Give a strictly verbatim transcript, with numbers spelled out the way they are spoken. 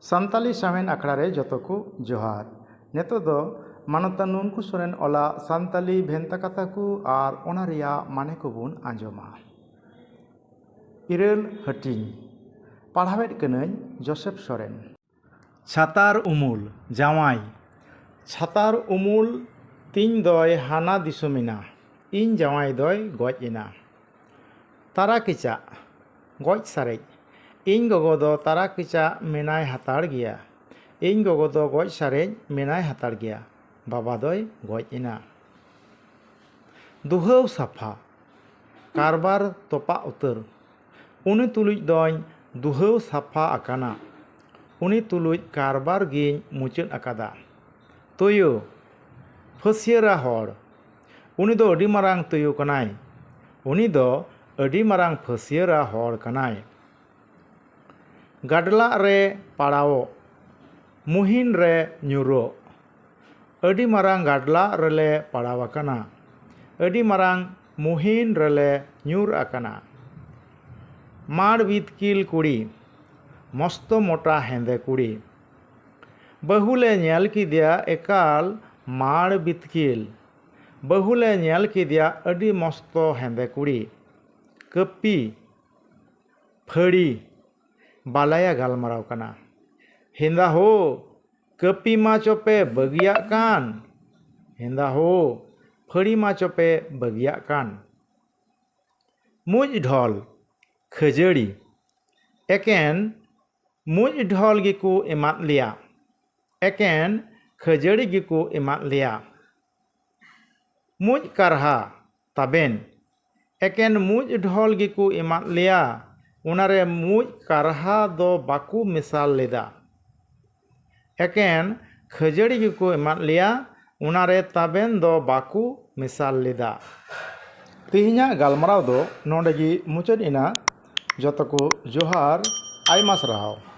ᱥᱟᱱᱛᱟᱞᱤ ᱥᱟᱶᱦᱮᱫ ᱟᱠᱷᱲᱟ ᱨᱮ ᱡᱚᱛᱚ ᱠᱚ ᱡᱚᱦᱟᱨ᱾ ᱱᱤᱛᱚᱜ ᱫᱚ ᱢᱟᱱᱚᱛᱟᱱ ᱱᱩᱱᱠᱩ ᱥᱚᱨᱮᱱ ᱚᱞᱟᱜ ᱥᱟᱱᱛᱟᱞᱤ ᱵᱷᱮᱱᱛᱟ ᱠᱟᱛᱷᱟ ᱠᱚ ᱟᱨ ᱚᱱᱟ ᱨᱮᱭᱟᱜ ᱢᱟᱱᱮ ᱠᱚᱵᱚᱱ ᱟᱸᱡᱚᱢᱟ᱾ ᱤᱨᱟᱹᱞ ᱦᱟᱹᱴᱤᱧ᱾ ᱯᱟᱲᱦᱟᱣᱮᱫ ᱠᱟᱹᱱᱟᱹᱧ ᱡᱳᱥᱮᱯ ᱥᱚᱨᱮᱱ᱾ ᱪᱷᱟᱛᱟᱨ ᱩᱢᱩᱞ, ᱡᱟᱶᱟᱭ᱾ ᱪᱷᱟᱛᱟᱨ ᱩᱢᱩᱞ, ᱛᱤᱧ ᱫᱚᱭ ᱦᱟᱱᱟ ᱫᱤᱥᱚᱢ ᱮᱱᱟ, ᱤᱧ ᱡᱟᱶᱟᱭ ᱫᱚᱭ ᱜᱚᱡ ᱮᱱᱟ᱾ ᱛᱟᱨᱟ ᱠᱮᱪᱟᱜ, ᱜᱚᱡ ᱥᱟᱨᱮᱡ᱾ ᱤᱧ ᱜᱚᱜᱚ ᱫᱚ ᱛᱟᱨᱟ ᱠᱮᱪᱟᱜ ᱢᱮᱱᱟᱭ ᱦᱟᱛᱟᱲ ᱜᱮᱭᱟ᱾ ᱤᱧ ᱜᱚᱜᱚ ᱫᱚ ᱜᱚᱡ ᱥᱟᱨᱮᱡ ᱢᱮᱱᱟᱭ ᱦᱟᱛᱟᱲ ᱜᱮᱭᱟ᱾ ᱵᱟᱵᱟ ᱫᱚᱭ ᱜᱚᱡ ᱮᱱᱟ᱾ ᱫᱩᱦᱟᱹᱣ ᱥᱟᱯᱷᱟ, ᱠᱟᱨᱵᱟᱨ ᱛᱚᱯᱟᱜ ᱩᱛᱟᱹᱨ᱾ ᱩᱱᱤ ᱛᱩᱞᱩᱡ ᱫᱚᱧ ᱫᱩᱦᱟᱹᱣ ᱥᱟᱯᱷᱟ ᱟᱠᱟᱱᱟ᱾ ᱩᱱᱤ ᱛᱩᱞᱩᱡ ᱠᱟᱨᱵᱟᱨ ᱜᱤᱧ ᱢᱩᱪᱟᱹᱫ ᱟᱠᱟᱫᱟ᱾ ᱛᱩᱭᱩ, ᱯᱷᱟᱹᱥᱭᱟᱹᱨᱟ ᱦᱚᱲ᱾ ᱩᱱᱤ ᱫᱚ ᱟᱹᱰᱤ ᱢᱟᱨᱟᱝ ᱛᱩᱭᱩ ᱠᱟᱱᱟᱭ᱾ ᱩᱱᱤ ᱫᱚ ᱟᱹᱰᱤ ᱢᱟᱨᱟᱝ ᱯᱷᱟᱹᱥᱭᱟᱹᱨᱟ ᱦᱚᱲ ᱠᱟᱱᱟᱭ᱾ ᱜᱟᱰᱞᱟᱜ ᱨᱮ ᱯᱟᱲᱟᱣᱚᱜ, ᱢᱩᱦᱤᱱ ᱨᱮ ᱧᱩᱨᱚᱜ᱾ ᱟᱹᱰᱤ ᱢᱟᱨᱟᱝ ᱜᱟᱰᱞᱟᱜ ᱨᱮᱞᱮ ᱯᱟᱲᱟᱣ ᱟᱠᱟᱱᱟ᱾ ᱟᱹᱰᱤ ᱢᱟᱨᱟᱝ ᱢᱩᱦᱤᱱ ᱨᱮᱞᱮ ᱧᱩᱨ ᱟᱠᱟᱱᱟ᱾ ᱢᱟᱲ ᱵᱤᱛᱠᱤᱞ ᱠᱩᱲᱤ, ᱢᱚᱥᱛᱚ ᱢᱚᱴᱟ ᱦᱮᱸᱫᱮ ᱠᱩᱲᱤ᱾ ᱵᱟᱹᱦᱩ ᱞᱮ ᱧᱮᱞ ᱠᱮᱫᱮᱭᱟ ᱮᱠᱟᱞ ᱢᱟᱲ ᱵᱤᱛᱠᱤᱞ᱾ ᱵᱟᱹᱦᱩ ᱞᱮ ᱧᱮᱞ ᱠᱮᱫᱮᱭᱟ ᱟᱹᱰᱤ ᱢᱚᱥᱛᱚ ᱦᱮᱸᱫᱮ ᱠᱩᱲᱤ᱾ ᱠᱟᱹᱯᱤ, ᱯᱷᱟᱹᱲᱤ, ᱵᱟᱞᱟᱭᱟ ᱜᱟᱞᱢᱟᱨᱟᱣ ᱠᱟᱱᱟ᱾ ᱦᱮᱸᱫᱟ ᱦᱳ, ᱠᱟᱹᱯᱤ ᱢᱟ ᱪᱚᱯᱮ ᱵᱟᱹᱜᱤᱭᱟᱜ ᱠᱟᱱ᱾ ᱦᱮᱸᱫᱟ ᱦᱳ, ᱯᱷᱟᱹᱲᱤ ᱢᱟ ᱪᱚᱯᱮ ᱵᱟᱹᱜᱤᱭᱟᱜ ᱠᱟᱱ᱾ ᱢᱩᱡ ᱰᱷᱚᱞ, ᱠᱷᱟᱹᱡᱟᱹᱲᱤ᱾ ᱮᱠᱮᱱ ᱢᱩᱡ ᱰᱷᱚᱞ ᱜᱮᱠᱚ ᱮᱢᱟᱫ ᱞᱮᱭᱟ᱾ ᱮᱠᱮᱱ ᱠᱷᱟᱹᱡᱟᱹᱲᱤ ᱜᱮᱠᱚ ᱮᱢᱟᱫ ᱞᱮᱭᱟ᱾ ᱢᱩᱡ ᱠᱟᱨᱦᱟ, ᱛᱟᱵᱮᱱ᱾ ᱮᱠᱮᱱ ᱢᱩᱡ ᱰᱷᱚᱞ ᱜᱮᱠᱚ ᱮᱢᱟᱫ ᱞᱮᱭᱟ᱾ ᱚᱱᱟᱨᱮ ᱢᱩᱡ ᱠᱟᱨᱦᱟ ᱫᱚ ᱵᱟᱠᱚ ᱢᱮᱥᱟᱞ ᱞᱮᱫᱟ᱾ ᱮᱠᱮᱱ ᱠᱷᱟᱹᱡᱟᱹᱲᱤ ᱜᱮᱠᱚ ᱮᱢᱟᱫ ᱞᱮᱭᱟ᱾ ᱚᱱᱟᱨᱮ ᱛᱟᱵᱮᱱ ᱫᱚ ᱵᱟᱠᱚ ᱢᱮᱥᱟᱞ ᱞᱮᱫᱟ᱾ ᱛᱮᱦᱮᱧᱟᱜ ᱜᱟᱞᱢᱟᱨᱟᱣ ᱫᱚ ᱱᱚᱰᱮ ᱜᱮ ᱢᱩᱪᱟᱹᱫ ᱮᱱᱟ᱾ ᱡᱚᱛᱚ ᱠᱚ ᱡᱚᱦᱟᱨ, ᱟᱭᱢᱟ ᱥᱟᱨᱦᱟᱣ᱾